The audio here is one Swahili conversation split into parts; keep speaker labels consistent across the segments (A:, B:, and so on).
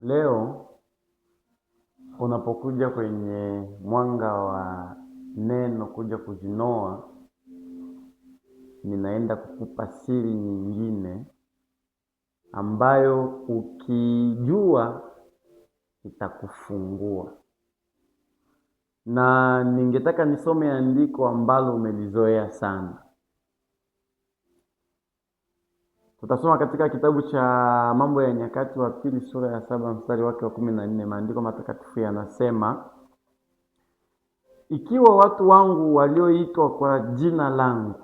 A: Leo unapokuja kwenye mwanga wa neno kuja kujinoa, ninaenda kukupa siri nyingine ambayo ukijua itakufungua. Na ningetaka nisome andiko ambalo umelizoea sana. Tutasoma katika kitabu cha Mambo ya Nyakati wa Pili sura ya 7 mstari wake wa 14. Maandiko matakatifu yanasema, ikiwa watu wangu walioitwa kwa jina langu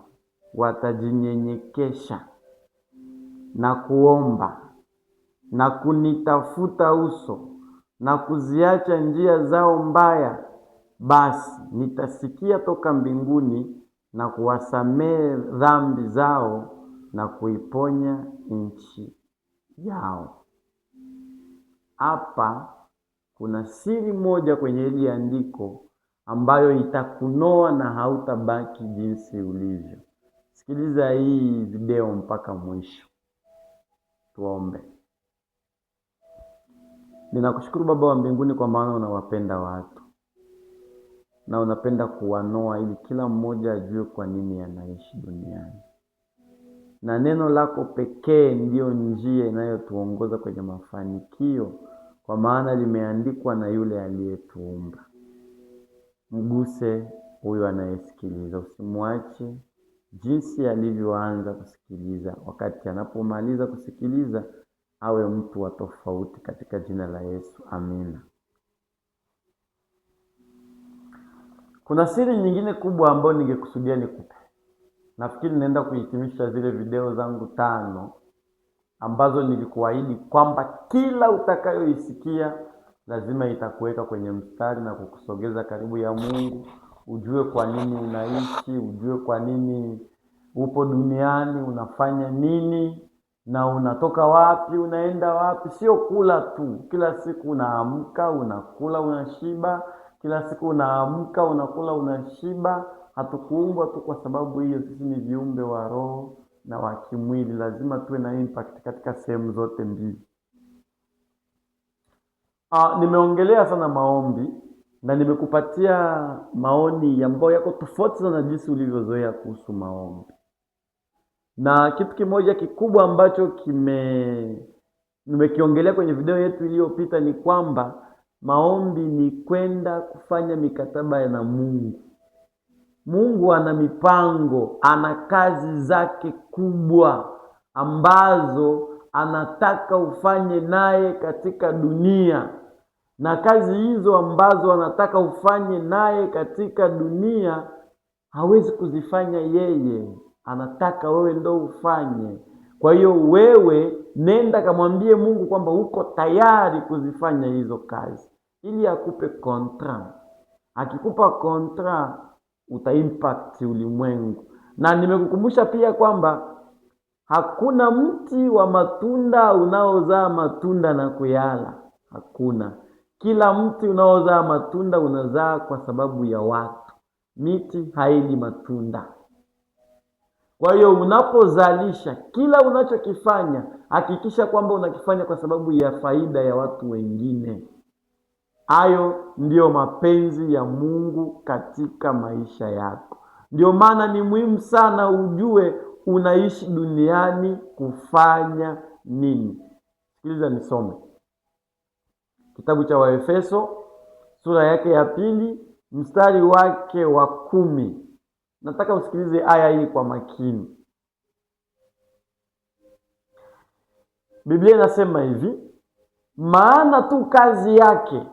A: watajinyenyekesha na kuomba na kunitafuta uso na kuziacha njia zao mbaya, basi nitasikia toka mbinguni na kuwasamehe dhambi zao na kuiponya nchi yao. Hapa kuna siri moja kwenye hili andiko ambayo itakunoa na hautabaki jinsi ulivyo. Sikiliza hii video mpaka mwisho. Tuombe. Ninakushukuru Baba wa mbinguni kwa maana unawapenda watu na unapenda kuwanoa ili kila mmoja ajue kwa nini anaishi duniani. Na neno lako pekee ndiyo njia inayotuongoza kwenye mafanikio, kwa maana limeandikwa na yule aliyetuumba. Mguse huyu anayesikiliza, usimwache jinsi alivyoanza kusikiliza. Wakati anapomaliza kusikiliza, awe mtu wa tofauti katika jina la Yesu. Amina. Kuna siri nyingine kubwa ambayo ningekusudia nikupe. Nafikiri naenda kuhitimisha zile video zangu 5 ambazo nilikuahidi kwamba kila utakayoisikia lazima itakuweka kwenye mstari na kukusogeza karibu ya Mungu, ujue kwa nini unaishi, ujue kwa nini upo duniani, unafanya nini na unatoka wapi, unaenda wapi. Sio kula tu. Kila siku unaamka, unakula, unashiba. Kila siku unaamka, unakula, unashiba. Hatukuumbwa tu kwa sababu hiyo. Sisi ni viumbe wa roho na wa kimwili. Lazima tuwe na impact katika sehemu zote mbili. Nimeongelea sana maombi na nimekupatia maoni ambayo yako tofauti sana na jinsi ulivyozoea kuhusu maombi. Na kitu kimoja kikubwa ambacho nimekiongelea kwenye video yetu iliyopita ni kwamba maombi ni kwenda kufanya mikataba na Mungu. Mungu ana mipango, ana kazi zake kubwa ambazo anataka ufanye naye katika dunia. Na kazi hizo ambazo anataka ufanye naye katika dunia hawezi kuzifanya yeye, anataka wewe ndo ufanye. Kwa hiyo wewe nenda kamwambie Mungu kwamba uko tayari kuzifanya hizo kazi ili akupe kontra. Akikupa kontra utaimpact ulimwengu. Na nimekukumbusha pia kwamba hakuna mti wa matunda unaozaa matunda na kuyala. Hakuna. Kila mti unaozaa matunda unazaa kwa sababu ya watu. Miti haili matunda. Kwa hiyo unapozalisha, kila unachokifanya hakikisha kwamba unakifanya kwa sababu ya faida ya watu wengine. Hayo ndiyo mapenzi ya Mungu katika maisha yako. Ndio maana ni muhimu sana ujue unaishi duniani kufanya nini. Sikiliza nisome kitabu cha Waefeso sura yake ya 2 mstari wake wa 10. Nataka usikilize aya hii kwa makini. Biblia inasema hivi: maana tu kazi yake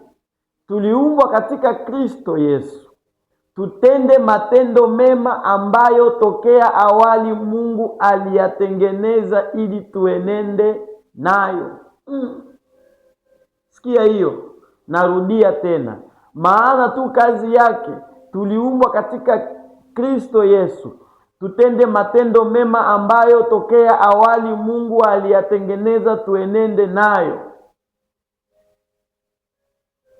A: tuliumbwa katika Kristo Yesu tutende matendo mema ambayo tokea awali Mungu aliyatengeneza ili tuenende nayo. Sikia hiyo, narudia tena. Maana tu kazi yake tuliumbwa katika Kristo Yesu tutende matendo mema ambayo tokea awali Mungu aliyatengeneza tuenende nayo.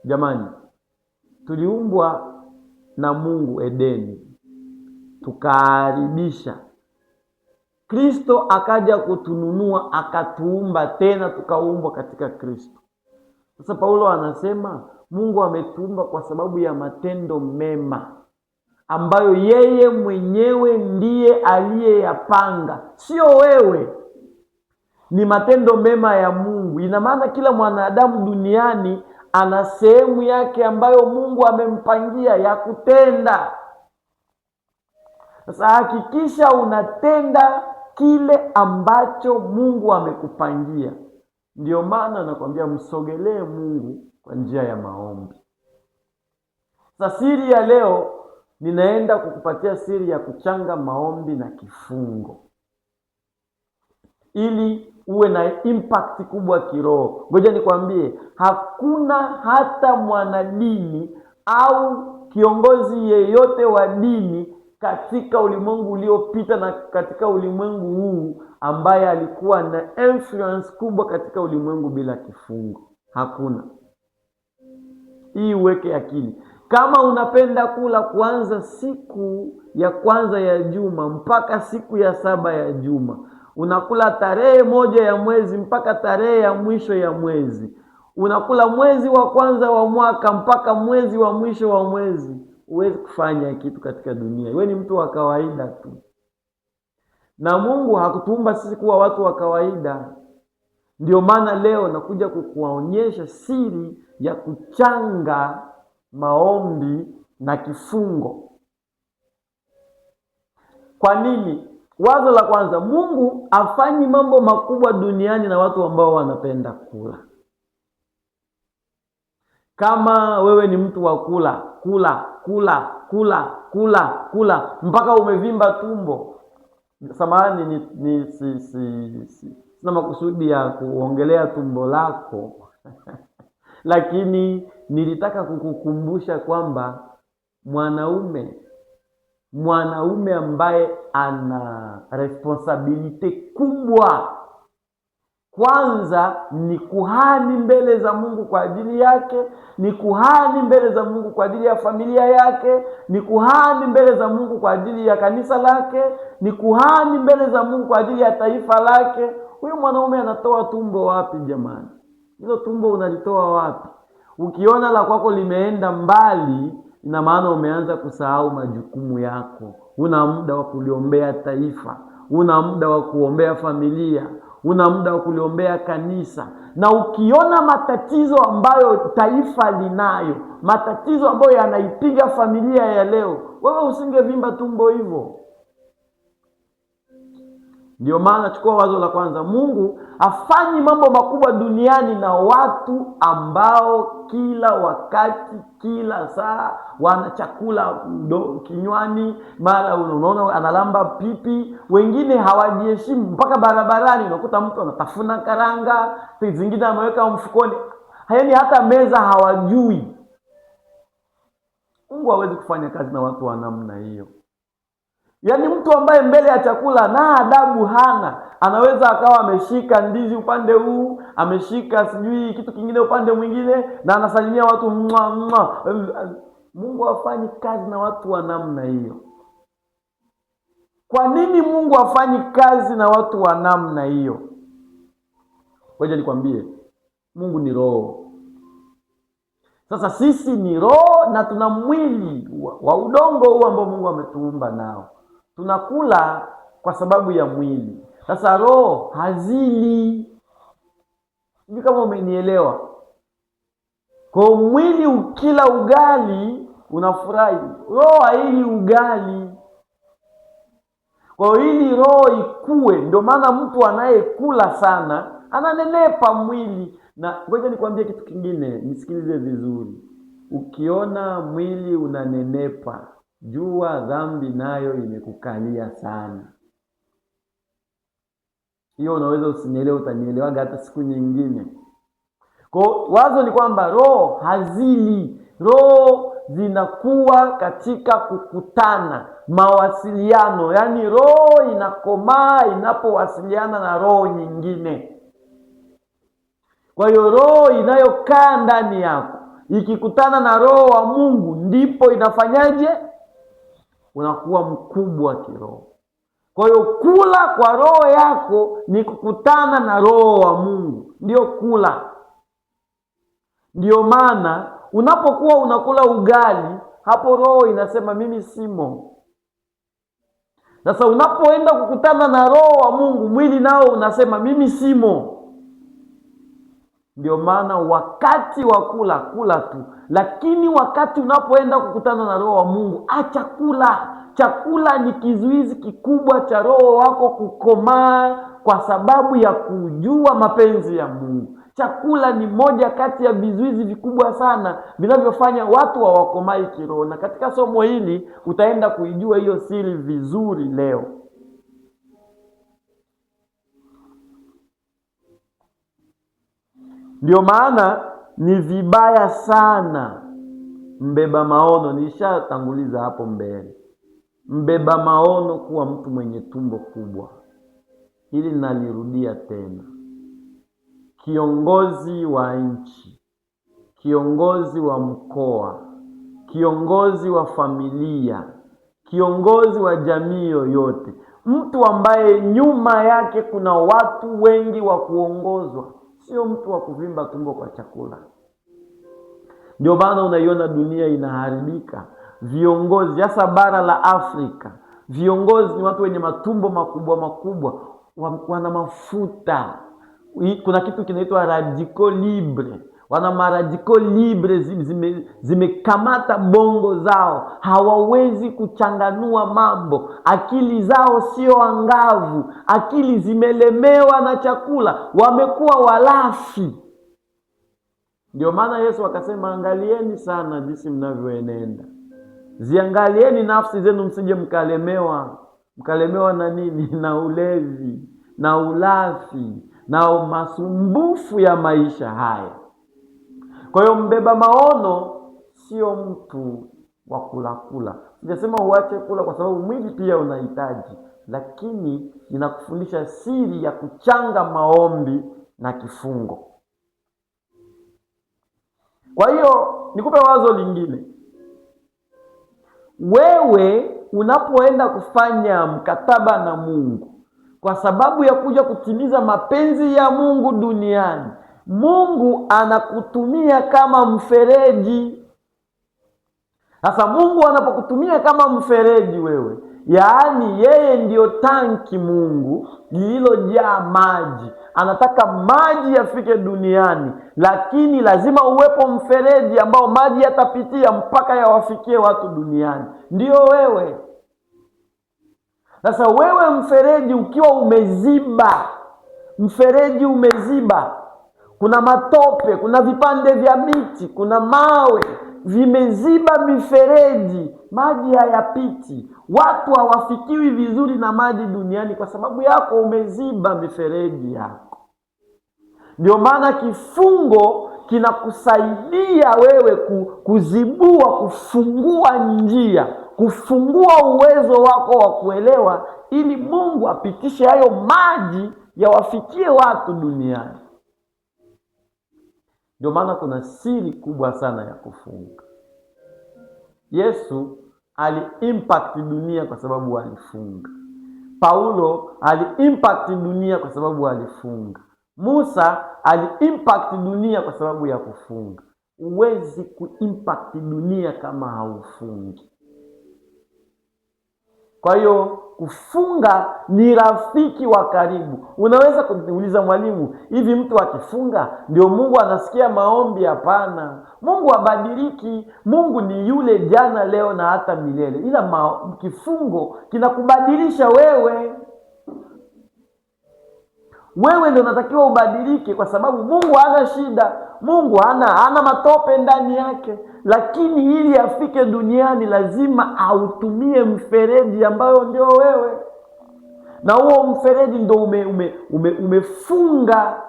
A: Jamani, tuliumbwa na Mungu Edeni, tukaharibisha. Kristo akaja kutununua, akatuumba tena, tukaumbwa katika Kristo. Sasa Paulo anasema Mungu ametuumba kwa sababu ya matendo mema ambayo yeye mwenyewe ndiye aliyeyapanga, sio wewe. Ni matendo mema ya Mungu. Ina maana kila mwanadamu duniani ana sehemu yake ambayo Mungu amempangia ya kutenda. Sasa hakikisha unatenda kile ambacho Mungu amekupangia. Ndio maana nakwambia msogelee Mungu kwa njia ya maombi. Sasa siri ya leo ninaenda kukupatia siri ya kuchanga maombi na kifungo ili uwe na impact kubwa kiroho. Ngoja nikwambie, hakuna hata mwanadini au kiongozi yeyote wa dini katika ulimwengu uliopita na katika ulimwengu huu ambaye alikuwa na influence kubwa katika ulimwengu bila kifungo. Hakuna. Hii uweke akili. Kama unapenda kula kuanza siku ya kwanza ya juma mpaka siku ya saba ya juma, unakula tarehe 1 ya mwezi mpaka tarehe ya mwisho ya mwezi, unakula mwezi wa kwanza wa mwaka mpaka mwezi wa mwisho wa mwezi, huwezi kufanya kitu katika dunia. Wewe ni mtu wa kawaida tu, na Mungu hakutuumba sisi kuwa watu wa kawaida. Ndio maana leo nakuja kukuonyesha siri ya kuchanga maombi na kifungo. Kwa nini? Wazo la kwanza, Mungu hafanyi mambo makubwa duniani na watu ambao wanapenda kula. Kama wewe ni mtu wa kula, kula, kula, kula, kula, kula mpaka umevimba tumbo. Samahani, sina makusudi ya kuongelea tumbo lako. Lakini nilitaka kukukumbusha kwamba mwanaume ambaye ana responsibility kubwa, kwanza ni kuhani mbele za Mungu kwa ajili yake, ni kuhani mbele za Mungu kwa ajili ya familia yake, ni kuhani mbele za Mungu kwa ajili ya kanisa lake, ni kuhani mbele za Mungu kwa ajili ya taifa lake. Huyu mwanaume anatoa tumbo wapi jamani? Hilo tumbo unalitoa wapi? Ukiona la kwako limeenda mbali, ina maana umeanza kusahau majukumu yako. Una muda wa kuliombea taifa, una muda wa kuombea familia, una muda wa kuliombea kanisa. Na ukiona matatizo ambayo taifa linayo, matatizo ambayo yanaipiga familia ya leo, wewe usingevimba tumbo hivyo. Ndio maana chukua wazo la kwanza, Mungu hafanyi mambo makubwa duniani na watu ambao kila wakati, kila saa wana chakula kinywani, mara unaona analamba pipi, wengine hawajiheshimu mpaka barabarani unakuta mtu anatafuna karanga, zingine ameweka mfukoni, yaani hata meza hawajui. Mungu hawezi kufanya kazi na watu wa namna hiyo. Yaani mtu ambaye mbele ya chakula na adabu hana, anaweza akawa ameshika ndizi upande huu, ameshika sijui kitu kingine upande mwingine, na anasalimia watu mwa mwa. Mungu hafanyi kazi na watu wa namna hiyo. Kwa nini Mungu hafanyi kazi na watu wa namna hiyo? Ngoja nikwambie, Mungu ni roho. Sasa sisi ni roho na tuna mwili wa udongo huu ambao Mungu ametuumba nao. Tunakula kwa sababu ya mwili. Sasa roho hazili. Sijui kama umenielewa. Kwa mwili ukila ugali unafurahi, roho haili ugali. Kwa ili roho ikue, ndio maana mtu anayekula sana ananenepa mwili. Na ngoja nikwambie kitu kingine, nisikilize vizuri. Ukiona mwili unanenepa, jua dhambi nayo imekukalia sana. Hiyo unaweza usinielewe, utanielewaga hata siku nyingine. Kwa wazo ni kwamba roho hazili, roho zinakuwa katika kukutana, mawasiliano. Yaani roho inakomaa inapowasiliana na roho nyingine. Kwa hiyo roho inayokaa ndani yako ikikutana na roho wa Mungu, ndipo inafanyaje? Unakuwa mkubwa kiroho. Kwa hiyo kula kwa roho yako ni kukutana na roho wa Mungu, ndio kula. Ndiyo maana unapokuwa unakula ugali, hapo roho inasema mimi simo. Sasa unapoenda kukutana na roho wa Mungu, mwili nao unasema mimi simo. Ndio maana wakati wa kula kula tu, lakini wakati unapoenda kukutana na roho wa Mungu acha kula. Chakula ni kizuizi kikubwa cha roho wako kukomaa kwa sababu ya kujua mapenzi ya Mungu. Chakula ni moja kati ya vizuizi vikubwa sana vinavyofanya watu hawakomai kiroho, na katika somo hili utaenda kuijua hiyo siri vizuri leo. Ndio maana ni vibaya sana mbeba maono, nishatanguliza hapo mbele, mbeba maono kuwa mtu mwenye tumbo kubwa. Hili nalirudia tena. Kiongozi wa nchi, kiongozi wa mkoa, kiongozi wa familia, kiongozi wa jamii yoyote, mtu ambaye nyuma yake kuna watu wengi wa kuongozwa, sio mtu wa kuvimba tumbo kwa chakula. Ndio maana unaiona dunia inaharibika. Viongozi hasa bara la Afrika, viongozi ni watu wenye matumbo makubwa makubwa, wana mafuta. Kuna kitu kinaitwa radical libre, wana maradical libre zimekamata bongo zao, hawawezi kuchanganua mambo, akili zao sio angavu, akili zimelemewa na chakula, wamekuwa walafi. Ndio maana Yesu akasema, angalieni sana jinsi mnavyoenenda, ziangalieni nafsi zenu, msije mkalemewa. Mkalemewa na nini? Na ulevi na ulafi na masumbufu ya maisha haya. Kwa hiyo mbeba maono sio mtu wa kula kula. Sijasema uache kula, kwa sababu mwili pia unahitaji, lakini ninakufundisha siri ya kuchanga maombi na kifungo. Kwa hiyo nikupe wazo lingine. Wewe unapoenda kufanya mkataba na Mungu kwa sababu ya kuja kutimiza mapenzi ya Mungu duniani, Mungu anakutumia kama mfereji. Sasa Mungu anapokutumia kama mfereji wewe, yaani yeye ndiyo tanki Mungu lililojaa maji, anataka maji yafike duniani, lakini lazima uwepo mfereji ambao maji yatapitia mpaka yawafikie watu duniani, ndiyo wewe. Sasa wewe mfereji ukiwa umeziba, mfereji umeziba, kuna matope, kuna vipande vya miti, kuna mawe vimeziba mifereji, maji hayapiti, watu hawafikiwi vizuri na maji duniani kwa sababu yako umeziba mifereji yako. Ndio maana kifungo kinakusaidia wewe kuzibua, kufungua njia, kufungua uwezo wako wa kuelewa, ili Mungu apitishe hayo maji yawafikie watu duniani. Ndio maana kuna siri kubwa sana ya kufunga. Yesu ali-impact dunia kwa sababu alifunga. Paulo ali-impact dunia kwa sababu alifunga. Musa ali-impact dunia kwa sababu ya kufunga. Huwezi ku-impact dunia kama haufungi. Kwa hiyo kufunga ni rafiki wa karibu. Unaweza kuniuliza, mwalimu, hivi mtu akifunga ndio Mungu anasikia maombi? Hapana, Mungu habadiliki. Mungu ni yule jana, leo na hata milele, ila kifungo kinakubadilisha wewe. Wewe ndio unatakiwa ubadilike, kwa sababu Mungu hana shida. Mungu hana matope ndani yake, lakini ili afike duniani lazima autumie mfereji ambayo ndio wewe, na huo mfereji ndio umefunga.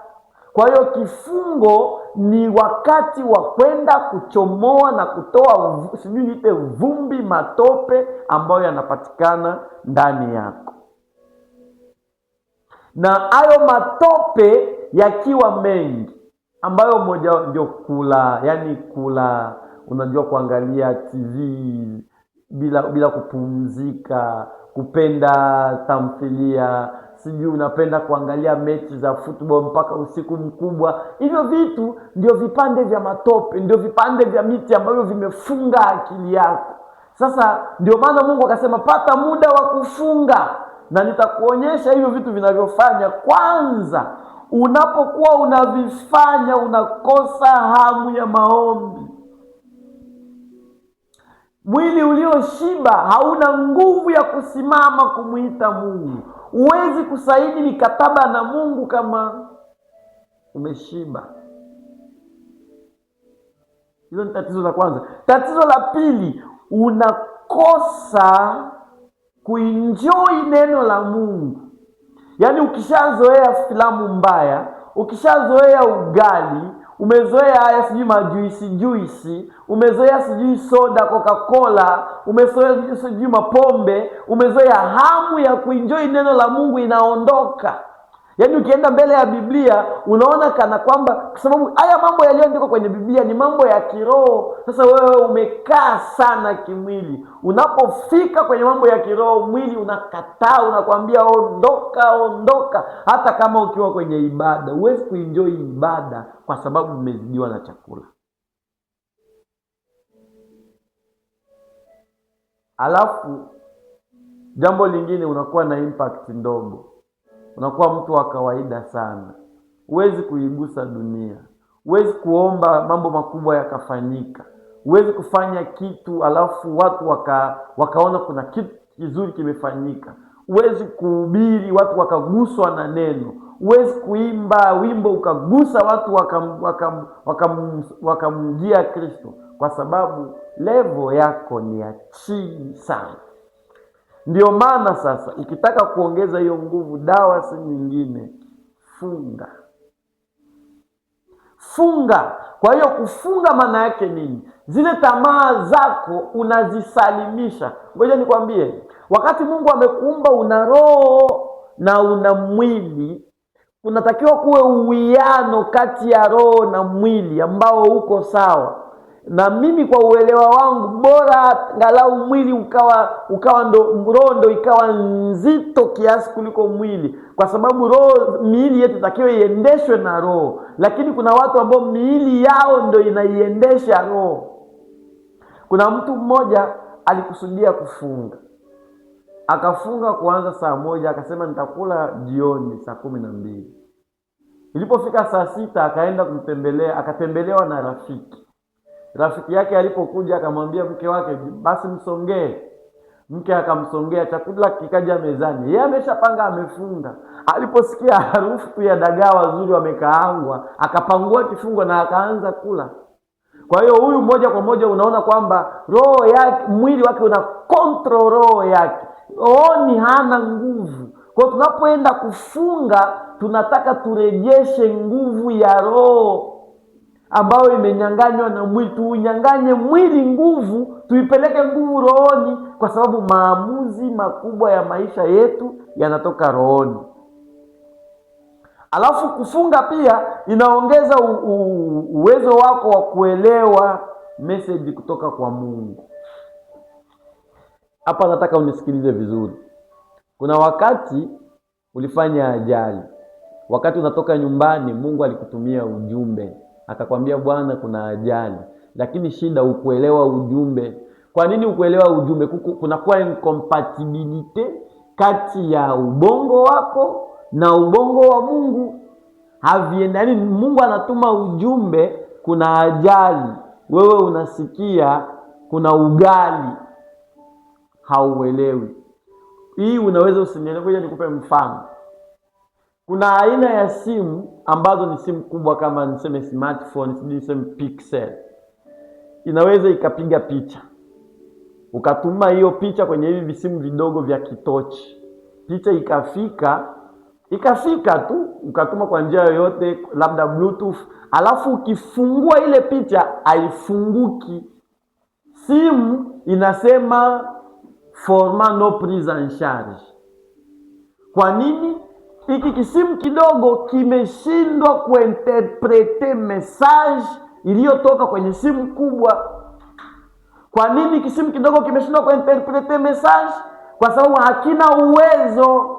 A: Kwa hiyo kifungo ni wakati wa kwenda kuchomoa na kutoa, sijui niite vumbi, matope ambayo yanapatikana ndani yako, na hayo matope yakiwa mengi, ambayo moja ndio kula, yani kula, unajua, kuangalia TV bila kupumzika, kupenda tamthilia, sijui unapenda kuangalia mechi za football mpaka usiku mkubwa. Hivyo vitu ndio vipande vya matope, ndio vipande vya miti ambavyo vimefunga akili yako. Sasa ndio maana Mungu akasema pata muda wa kufunga, na nitakuonyesha hivyo vitu vinavyofanya. Kwanza, unapokuwa unavifanya unakosa hamu ya maombi. Mwili ulioshiba hauna nguvu ya kusimama kumwita Mungu. Huwezi kusaini mikataba na Mungu kama umeshiba. Hilo ni tatizo la kwanza. Tatizo la pili, unakosa kuenjoy neno la Mungu. Yaani ukishazoea filamu mbaya, ukishazoea ugali, umezoea haya sijui majuisi juisi, umezoea sijui soda Coca-Cola, umezoea sijui mapombe, umezoea, hamu ya kuenjoy neno la Mungu inaondoka. Yaani ukienda mbele ya Biblia unaona kana kwamba, kwa sababu haya mambo yaliyoandikwa kwenye Biblia ni mambo ya kiroho. Sasa wewe umekaa sana kimwili, unapofika kwenye mambo ya kiroho mwili unakataa, unakwambia ondoka, ondoka. Hata kama ukiwa kwenye ibada huwezi kuenjoy ibada kwa sababu umezidiwa na chakula. Alafu jambo lingine, unakuwa na impact ndogo, unakuwa mtu wa kawaida sana, huwezi kuigusa dunia, huwezi kuomba mambo makubwa yakafanyika, huwezi kufanya kitu alafu watu wakaona kuna kitu kizuri kimefanyika, huwezi kuhubiri watu wakaguswa na neno, huwezi kuimba wimbo ukagusa watu wakamjia Kristo, kwa sababu level yako ni ya chini sana. Ndio maana sasa ukitaka kuongeza hiyo nguvu, dawa si nyingine, funga. Funga. Kwa hiyo kufunga maana yake nini? Zile tamaa zako unazisalimisha. Ngoja nikwambie, wakati Mungu amekuumba una roho na una mwili, unatakiwa kuwe uwiano kati ya roho na mwili ambao uko sawa. Na mimi kwa uelewa wangu, bora angalau mwili ukawa ndo, roho ndo ikawa nzito kiasi kuliko mwili, kwa sababu roho, miili yetu takiwa iendeshwe na roho, lakini kuna watu ambao miili yao ndo inaiendesha roho. Kuna mtu mmoja alikusudia kufunga, akafunga kuanza 1:00, akasema nitakula jioni 12:00. Ilipofika 6:00 akaenda kumtembelea, akatembelewa na rafiki. Rafiki yake alipokuja akamwambia mke wake, basi msongee. Mke akamsongea, chakula kikaja mezani. Yeye ameshapanga amefunga. Aliposikia harufu ya dagaa wazuri wamekaangwa, akapangua kifungo na akaanza kula. Kwa hiyo huyu moja kwa moja unaona kwamba roho yake, mwili wake una control roho yake. Rohoni hana nguvu. Kwa hiyo tunapoenda kufunga, tunataka turejeshe nguvu ya roho ambayo imenyang'anywa na mwili. Tuunyang'anye mwili nguvu, tuipeleke nguvu rohoni, kwa sababu maamuzi makubwa ya maisha yetu yanatoka rohoni. Alafu kufunga pia inaongeza uwezo wako wa kuelewa message kutoka kwa Mungu. Hapa nataka unisikilize vizuri. Kuna wakati ulifanya ajali, wakati unatoka nyumbani, Mungu alikutumia ujumbe akakwambia, bwana, kuna ajali, lakini shida ukuelewa ujumbe. Kwa nini ukuelewa ujumbe? Kunakuwa incompatibility kati ya ubongo wako na ubongo wa Mungu, haviendani. Mungu anatuma ujumbe, kuna ajali, wewe unasikia kuna ugali, hauelewi. Hii unaweza usinielewe. Ngoja nikupe mfano. Kuna aina ya simu ambazo ni simu kubwa, kama niseme smartphone, sijui niseme Pixel, inaweza ikapiga picha, ukatuma hiyo picha kwenye hivi visimu vidogo vya kitochi, picha ikafika tu, ukatuma kwa njia yoyote, labda Bluetooth, alafu ukifungua ile picha haifunguki. Simu inasema format no prise en charge. Kwa nini? Hiki kisimu kidogo kimeshindwa kuinterprete message iliyotoka kwenye simu kubwa. Kwa nini kisimu kidogo kimeshindwa kuinterprete message? Kwa sababu hakina uwezo.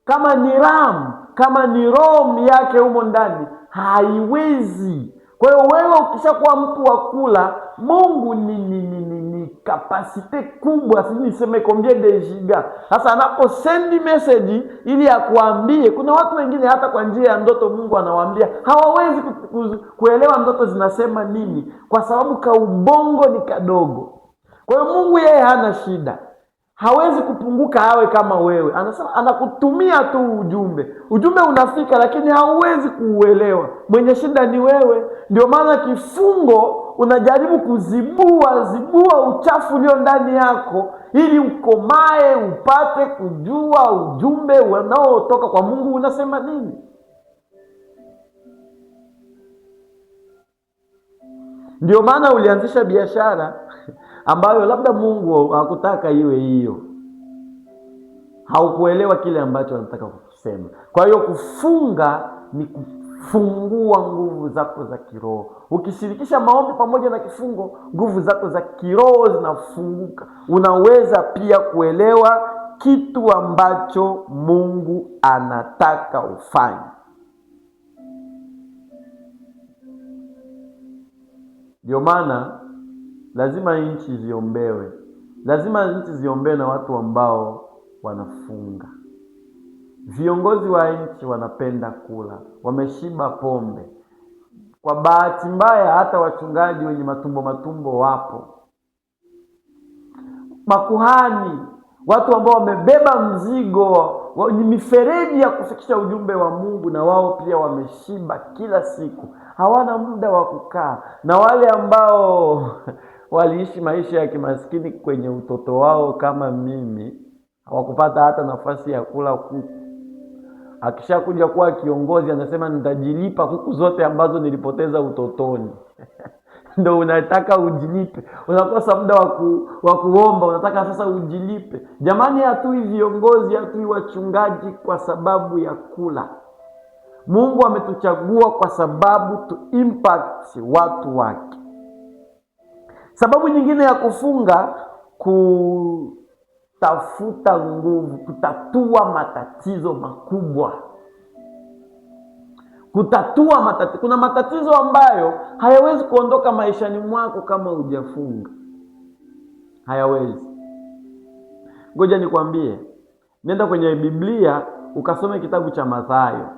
A: Kama ni RAM, kama ni ROM yake humo ndani, haiwezi. Kwa hiyo wewe ukishakuwa mtu wa kula, Mungu ni capacité kubwa, sijui niseme combien de giga. Sasa anaposendi message ili akuambie, kuna watu wengine hata kwa njia ya ndoto Mungu anawaambia, hawawezi kuelewa ndoto zinasema nini, kwa sababu kaubongo ni kadogo. Kwa hiyo Mungu yeye hana shida, hawezi kupunguka awe kama wewe. Anasema anakutumia tu ujumbe, ujumbe unafika, lakini hauwezi kuuelewa. Mwenye shida ni wewe. Ndio maana kifungo unajaribu kuzibua zibua uchafu ulio ndani yako, ili ukomae, upate kujua ujumbe unaotoka kwa Mungu unasema nini. Ndio maana ulianzisha biashara ambayo labda Mungu hakutaka iwe hiyo. Haukuelewa kile ambacho anataka kusema. Kwa hiyo kufunga ni kufungua nguvu zako za kiroho. Ukishirikisha maombi pamoja na kifungo, nguvu zako za kiroho zinafunguka. Unaweza pia kuelewa kitu ambacho Mungu anataka ufanye. Ndio maana lazima nchi ziombewe. Lazima nchi ziombewe na watu ambao wanafunga. Viongozi wa nchi wanapenda kula, wameshiba pombe. Kwa bahati mbaya hata wachungaji wenye matumbo matumbo wapo. Makuhani, watu ambao wamebeba mzigo, ni mifereji ya kufikisha ujumbe wa Mungu, na wao pia wameshiba kila siku. Hawana muda wa kukaa. Na wale ambao waliishi maisha ya kimaskini kwenye utoto wao kama mimi, hawakupata hata nafasi ya kula kuku. Akishakuja kuwa kiongozi anasema nitajilipa kuku zote ambazo nilipoteza utotoni. Ndio unataka ujilipe. Unakosa muda wa kuomba, unataka sasa ujilipe. Jamani, hatui viongozi, hatui wachungaji kwa sababu ya kula. Mungu ametuchagua kwa sababu tu impact watu wake. Sababu nyingine ya kufunga, kutafuta nguvu, kutatua matatizo makubwa. Kutatua matatizo. Kuna matatizo ambayo hayawezi kuondoka maishani mwako kama hujafunga. Hayawezi. Ngoja nikwambie, nenda kwenye Biblia ukasome kitabu cha Mathayo.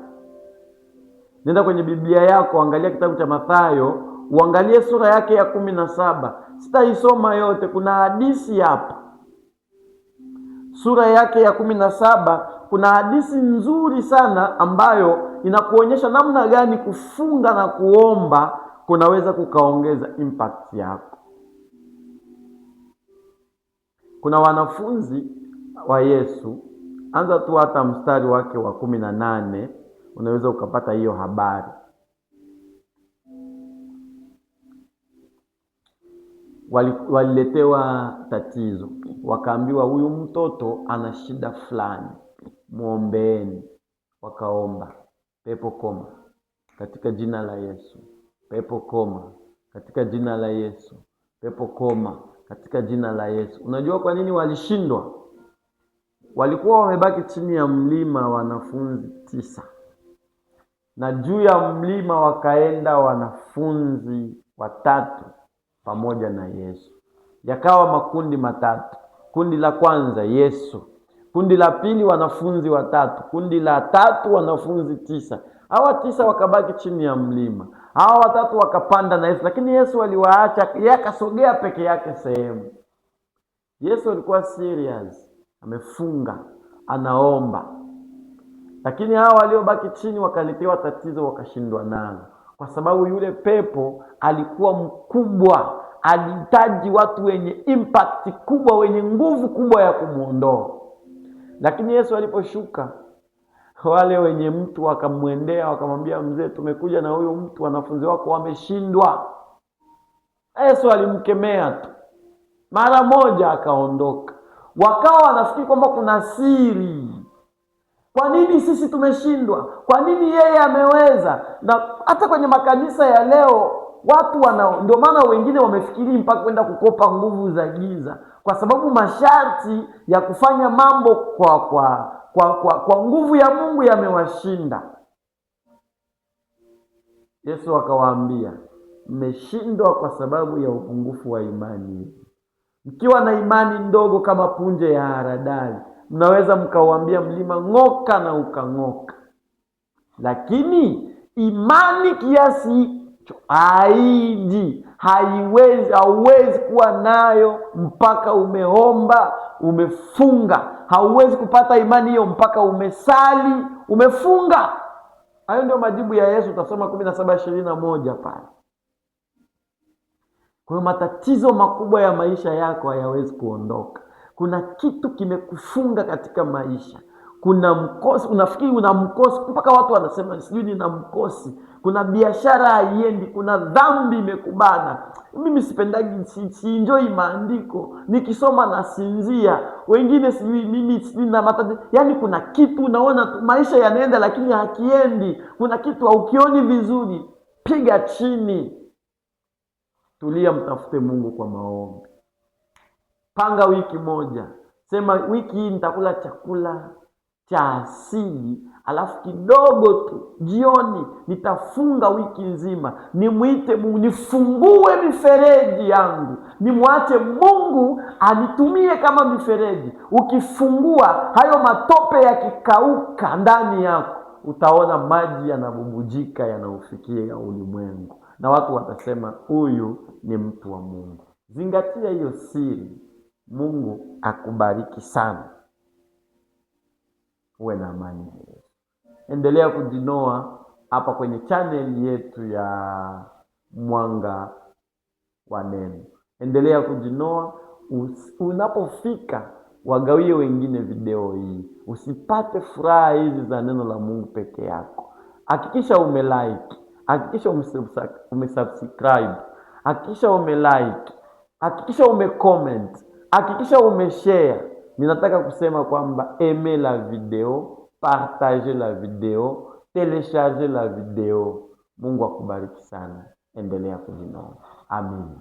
A: Nenda kwenye Biblia yako, angalia kitabu cha Mathayo, uangalie sura yake ya 17. Sitaisoma yote, kuna hadithi hapa. Sura yake ya 17, kuna hadithi nzuri sana ambayo inakuonyesha namna gani kufunga na kuomba kunaweza kukaongeza impact yako. Kuna wanafunzi wa Yesu, anza tu hata mstari wake wa 18, unaweza ukapata hiyo habari. Waliletewa tatizo, wakaambiwa huyu mtoto ana shida fulani, muombeeni. Wakaomba, pepo koma katika jina la Yesu, pepo koma katika jina la Yesu, pepo koma katika jina la Yesu. Unajua kwa nini walishindwa? Walikuwa wamebaki chini ya mlima wanafunzi 9, na juu ya mlima wakaenda wanafunzi 3 pamoja na Yesu. Yakawa makundi matatu. Kundi la kwanza Yesu, kundi la pili wanafunzi 3, kundi la tatu wanafunzi 9. Hawa 9 wakabaki chini ya mlima, hawa 3 wakapanda na Yesu, lakini Yesu aliwaacha, yeye akasogea peke yake sehemu. Yesu alikuwa serious, amefunga, anaomba. Lakini hawa waliobaki chini wakaletewa tatizo, wakashindwa nalo, kwa sababu yule pepo alikuwa mkubwa, alihitaji watu wenye impact kubwa, wenye nguvu kubwa ya kumuondoa. Lakini Yesu aliposhuka, wale wenye mtu wakamwendea, wakamwambia, mzee, tumekuja na huyu mtu, wanafunzi wako wameshindwa. Yesu alimkemea tu mara moja, akaondoka. Wakawa wanafikiri kwamba kuna siri. Kwa nini sisi tumeshindwa? Kwa nini yeye ameweza? Na hata kwenye makanisa ya leo watu wana, ndio maana wengine wamefikiri mpaka kwenda kukopa nguvu za giza, kwa sababu masharti ya kufanya mambo kwa nguvu ya Mungu yamewashinda. Yesu akawaambia, mmeshindwa kwa sababu ya upungufu wa imani. Mkiwa na imani ndogo kama punje ya haradali, mnaweza mkauambia mlima ng'oka, na ukang'oka. Lakini imani kiasi hicho haiji, haiwezi, hauwezi kuwa nayo mpaka umeomba, umefunga. Hauwezi kupata imani hiyo mpaka umesali, umefunga. Hayo ndio majibu ya Yesu, utasoma 17:21 pale. Kwa hiyo matatizo makubwa ya maisha yako hayawezi kuondoka. Kuna kitu kimekufunga katika maisha. Kuna mkosi, unafikiri una mkosi, mpaka watu wanasema sijui nina mkosi. Kuna biashara haiendi, kuna dhambi imekubana. Mimi sipendagi, siinjoi maandiko, nikisoma nasinzia. Wengine sijui mimi sijui na matatizo. Yaani kuna kitu unaona tu maisha yanaenda lakini hakiendi. Kuna kitu haukioni vizuri. Piga chini, tulia, mtafute Mungu kwa maombi. Panga wiki moja, sema wiki hii nitakula chakula cha asili, alafu kidogo tu jioni nitafunga wiki nzima, nimwite Mungu, nifungue mifereji yangu, nimwache Mungu anitumie kama mifereji. Ukifungua hayo matope yakikauka ndani yako, utaona maji yanabubujika yanaufikia ulimwengu, na watu watasema huyu ni mtu wa Mungu. Zingatia hiyo siri. Mungu akubariki sana. Uwe na amani ya Yesu. Endelea kujinoa hapa kwenye channel yetu ya Mwanga wa Neno. Endelea kujinoa. Unapofika wagawie wengine video hii. Usipate furaha hizi za neno la Mungu peke yako. Hakikisha umelike, hakikisha umesubscribe, hakikisha umelike, hakikisha umecomment, hakikisha umeshare. Ninataka kusema kwamba aimez la video, partagez la video, telechargez la video. Mungu akubariki sana. Endelea kujinoa. Amina.